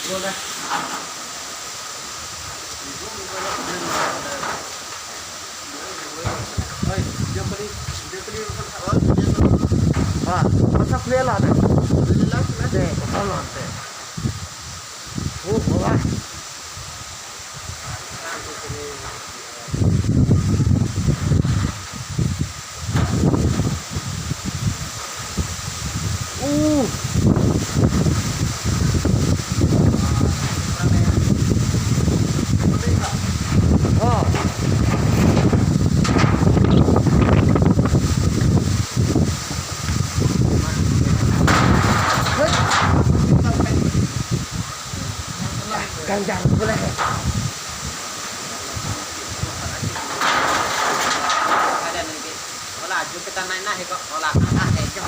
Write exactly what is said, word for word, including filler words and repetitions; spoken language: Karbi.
Ah, masa kulela na? De, kosonlo ante. Oh, bawa. Uh. Oh. Ganjang boleh. Ola, jumpa kita naik naik kok. Ola, ah, eh, jom.